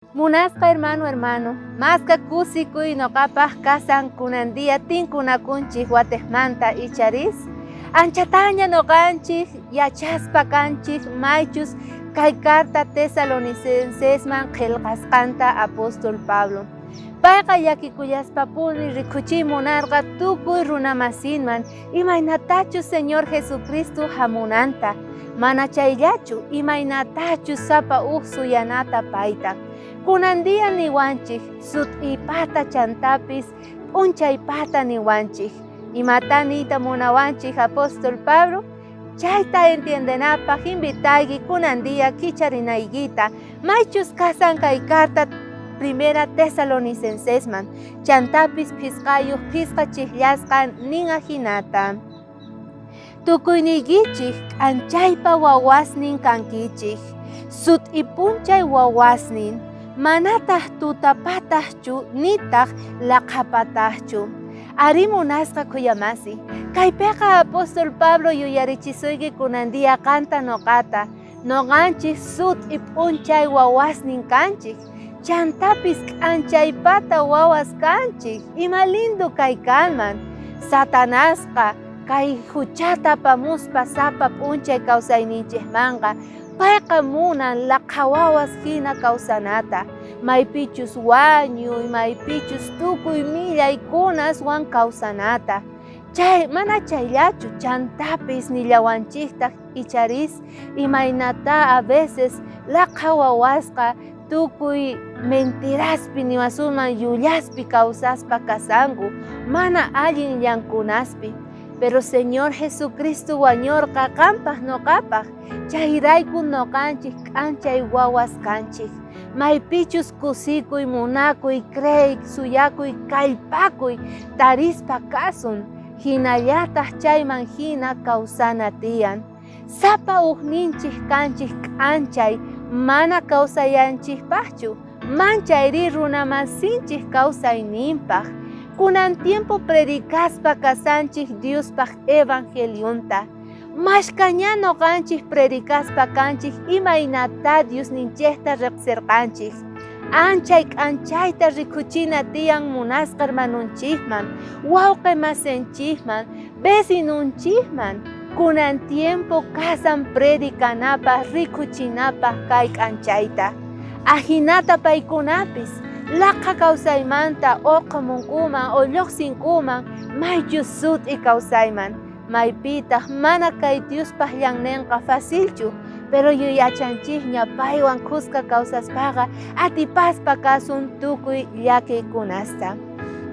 Munasqa hermano, hermano, masqa kusikuy noqapaj kasan kunan día tinkunakunchik watejmanta icharis. Anchataña noqanchik yachaspa kanchik maychus kay carta Tesalonicencesman qhelqasqanta apóstol Pablo. Payqa llakikullaspapuni rikhuchiy munarqa tukuy runamasinman imaynatachus Señor Jesucristo jamunanta, mana chayllachu, imaynatachus sapa uj suyanata payta. Kunan día niwanchej, sut'iypata chantapis p'unchaypata niwanchej. Imatá niyta munawanchej apóstol Pablo? Chayta entiendenapaj invitayki kunan día kicharinaykita, maychus kasan kay carta Primera Tesalonicencesman, chantapis phisqayoj phisqa chijllasqa nin ajinata. Tukuyniykichej k'anchaypa wawasnin kankichej, sut'i p'unchay wawasnin, manataj tutapatajchu nitaj laqhapatajchu. Arí munasqa khuyamasi, kaypeqa apóstol Pablo yuyarichisuyki kunan día qanta noqata, noqanchej sut'i p'unchay wawasnin kanchej, chantapis k'anchaypata wawas kanchej, ima lindo kay kanman. Satanasqa kay juchata apamuspa sapa p'unchay kawsayninchejmanqa, payqa munan laqha wawas jina kawsanata, maypichus wañuy, maypichus tukuy millaykunaswan kawsanata. Chay mana chayllachu, chantapis nillawanchejtaj icharis imaynatá a veces laqha wawasqa tukuy mentiraspi niwasunman llullaspi kawsaspa kasanku, mana allin llankunaspi. Pero Señor Jesucristo wañorqa qanpaj noqapaj, chayrayku noqanchej k'anchay wawas kanchej. Maypichus kusikuy, munakuy, creey, suyakuy, kallpakuy tarispa kasun, jinallataj chayman jina kawsana tiyan. Sapa ujninchej kanchej k'anchay mana kawsayanchejpajchu, manchayrí runamasinchej kawsayninpaj. Kunan tiempo predicaspa kasanchej Diospaj evangelionta. Mashkaña noqanchej predicaspa kanchej imaynatá Diosninchejta rejserqanchej. Anchay k'anchayta rikhuchina tiyan munasqa hermanonchejman, wawqe masinchejman, vecinonchejman. Kunan tiempo kasan predicanapaj rikhuchinapaj kay k'anchayta. Ajinata paykunapis laqha kawsaymanta orqhomunkuman o llojsinkuman maychus sut'i kawsayman. Maypitaj mana kay Diospaj llannenqa facilchu, pero yuyachanchejña paywan khuska kawsaspaqa atipaspa kasun tukuy llakiykunasta.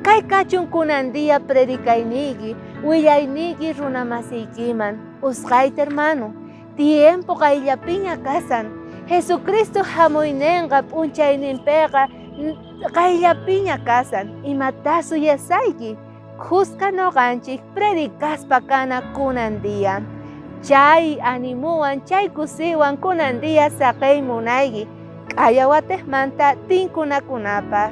Kay kachun kunan día predicayniyki, willayniyki runamasiykiman, usqhayta hermano, tiempo qayllapiña kasan. Jesucristo jamuynenqa p'unchayninpeqa qayllapiña kasan. Imatá suyasayki? Khuska noqanchej predicaspa kana kunan día. Chay animowan, chay kusiywan kunan día saqey munayki, q'aya watejmanta tinkunakunapaj.